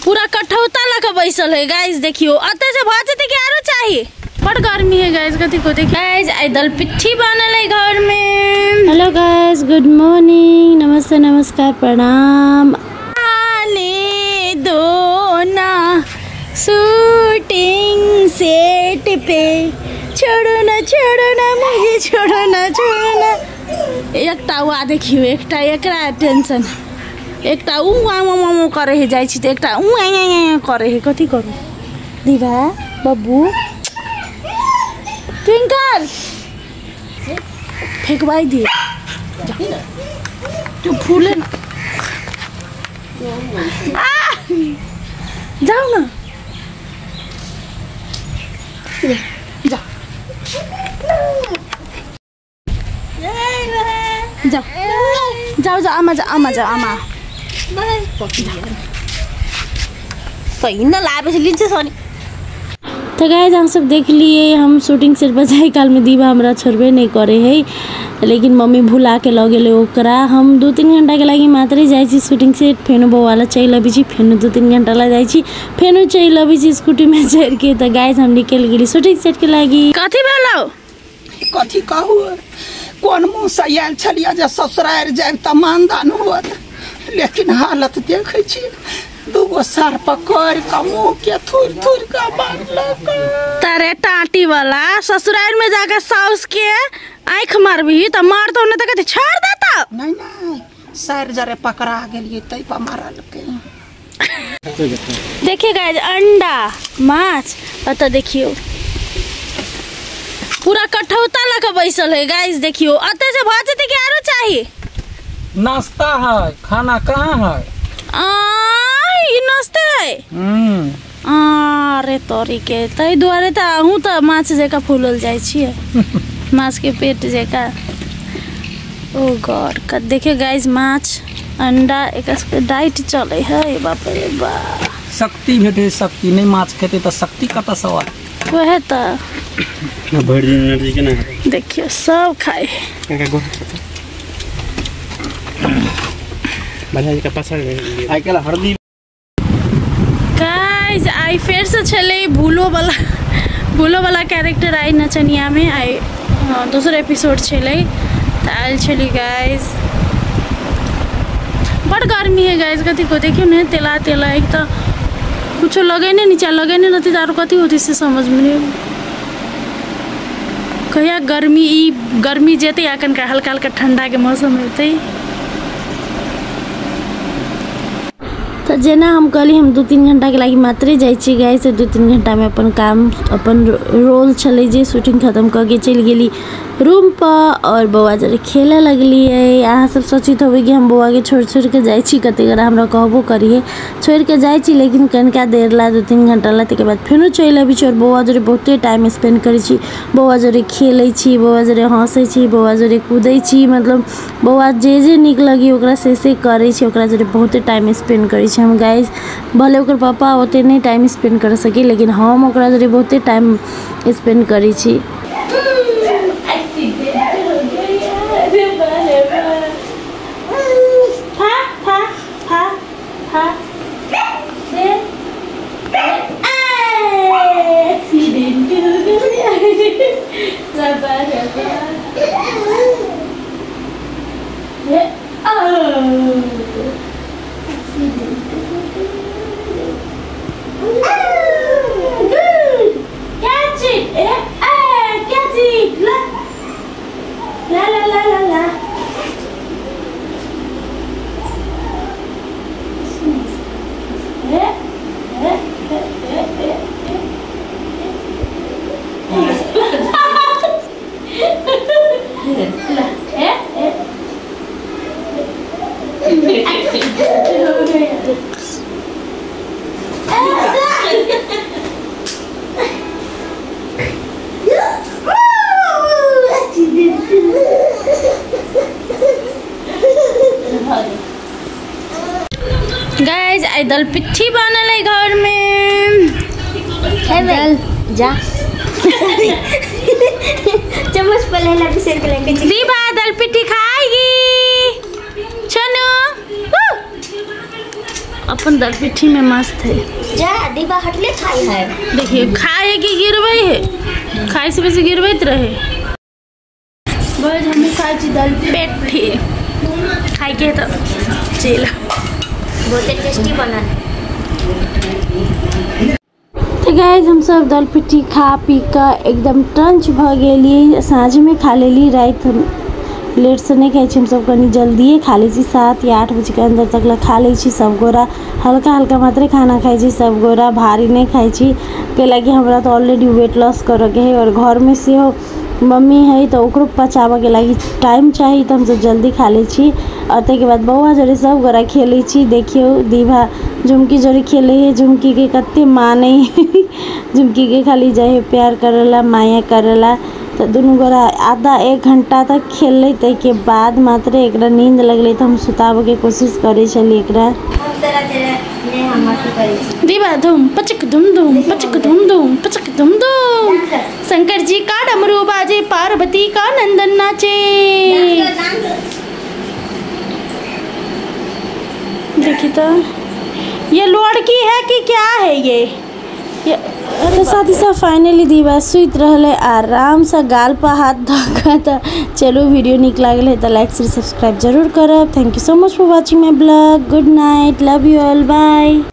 पूरा कठौता लऽ के बैसल है गाइस। देखियो अते से भऽ जेतै कि आरो चाही। बड़ गर्मी है गाइस, कथी को देखियो गाइस। आई दल पिट्ठी बनल है घर में। हेलो गाइस, गुड मॉर्निंग, नमस्ते, नमस्कार, प्रणाम। आने दो ना शूटिंग सेट पे, छोड़ो ना छोड़ो ना मुझे, छोड़ो ना छोड़ो ना। एकटा हुआ देखियो, एकटा एकरा टेंशन, एकटा ऊ आ आ करे है जाइ छी त एकटा ऊ आ आ करे है। कथी करू दीवा बब्बू ट्विंकल फेंकवाई दिए तू फूले ना, जाओ ना जा जाओ जाओ जाओ आमा जाओ आमा जाओ आमा। पहिना लाबे से लिन्छ सनी। तो गाइस हम सब देख लिए, हम शूटिंग सेट पर जाए काल में दीवा हमरा छोड़बे नहीं करे है, लेकिन मम्मी भुला के लग गेलै ओकरा। हम 2-3 घंटा के लागि मात्रै जाइ छी शूटिंग सेट, फेनो बौआला चलि अबै छी, फेनो 2-3 घंटा ला जाइ छी, फेनो चलि अबै छी स्कूटी में चढ़ के। तो गाइस हम निकल गेली शूटिंग सेट के लागि। कथी भेलौ? कथी कहू, कोन मुँह से आयल छलियै जे ससुरारि जायब तऽ मानदान होत, लेकिन हालत देखै छी, दूगो सार पकड़ के मुँह के थुर थुर के मारलक। तारे टाटी वाला ससुराल में जाके साउस के आँख मारबी त मारतौ न त कथी छोड़ देतौ। नहीं नहीं, सार जरे पकड़ा गेलियै तै पर मारलकै। देखिए गाइस अंडा माछ अत देखियो पूरा कठौता लऽ के बैसल है गाइस। देखियो अते से भऽ जेतै कि आरो चाही? नाश्ता है, खाना कहाँ है? आ ई नाश्ता है। अरे तोरी के तै दुआरे त अहूँ त माछ जकाँ फूलल जाइ छियै, माछ के पेट जकाँ। ओ गॉड, देखियो गाइस माछ अंडा एक डाइट चले है। बाप रे बाप, शक्ति भेटे शक्ति नहीं, माछ खेते त शक्ति कतऽ से आएत? वह त भरि दिन एनर्जी केना। देखियो सब खाए गाइस। आई फेर से छलै भूलो वाला कैरेक्टर आई नचनिया में, आई दोसर एपिसोड छलै त आयल छली गाइस। बड़ गर्मी है गाइस, कथी को देखियो ने तेला तेला, एक त कुछो लगेने नीचा लगेने रहती त आरो कथी होती से समझ में नहीं। कहिया गर्मी ई गर्मी जेतै आ कनिका हल्का हल्का ठंडा के मौसम हेतै। तो जेना हम कहली हम 2-3 घंटा के लागि मात्रे जाइ छी गाइस। 2-3 घंटा में अपन काम अपन रोल छलै जे शूटिंग खत्म कऽ के चलि गेली रूम पर और बौआ जरे खेलऽ लगलियै। अहाँ सब सोचित होबै कि हम बौआ के छोड़ि छोड़ि के जाइ छी, कतेक गोरा हमरा कहबो करियै छोड़ि के जाइ छी, लेकिन कनिका देर ला 2-3 घंटा ला, ताहिके बाद फेनो चलि अबै छी। और बौआ जरे बहुते टाइम स्पेंड करै छी, बौआ जरे खेलै छी, बौआ जरे हँसै छी, बौआ जरे कूदै छी, मतलब बौआ जे जे नीक लगी ओकरा से करै छी, ओकरा जरे बहुते टाइम स्पेंड करै छी हम गाइस। भले ओकर पापा ओते नहीं टाइम स्पेंड कर सकी, लेकिन हम ओकरा जरे बहुते टाइम स्पेंड करै छी। गाइस I दल पिट्ठी बनल है घर में। दल जा चम्मच पर लेला बिसर के लेके दीवा दल पिट्ठी खाएगी। चलो अपन दाल पिट्ठी में मस्त है। जा डिब्बा हटले खाई है। देखिए खाए कि गिरबै है, खाए से बेसी गिरबैत रहे। बस हम खाइ छी दाल पेठी, खाए के तो चल बहुत टेस्टी बनल। तो गाइस हम सब दाल पिट्ठी खा पी कऽ एकदम टंच भऽ गेलियै। साँझमे खा लेली, राति हम लेटसँ नहि खाइ छी, हमसब कनि जल्दिए खा लै छी, 7 या 8 बजेके अन्दर तक ला खा लै छी सब गोरा। हल्का हल्का मात्रे खाना खाइ छी सब गोरा, भारी नहि खाइ छी, कैलाकि हमरा तऽ ऑलरेडी वेट लॉस करऽके है और घरमे सेहो मम्मी है तऽ ओकरो पचाबऽके लागि टाइम चाही, तऽ हमसब जल्दी खा लै छी। और ताहिके बाद बौआ जोड़े सब गोरा खेलै छी। देखियौ दीभा झुमकी जोड़े खेलै है, झुमकीके कते मानै है, झुमकीके खाली जाइ है प्यार करैला माया करैला। तऽ दुनू गोरा आधा 1 घंटा तक खेललै, ताहिके बाद मात्रे एकरा नींद लगलै तऽ हम सुताबऽके कोशिश करै छलियै एकरा। दीवा धूम पचक धूम धूम पचक धूम धूम पचक धूम धूम, शंकर जी का डमरू बाजे, पार्वती का नंदन नाचे। देखी तो ये लड़की है कि क्या है ये। तो साथ ही साथ फाइनली दीवा सुति रहलै आरामसँ गाल पर हाथ धऽ कऽ। तऽ चलू वीडियो नीक लागल है तऽ लाइक शेयर सब्सक्राइब जरूर करब। Thank you so much for watching my blog. Good night, love you all, bye.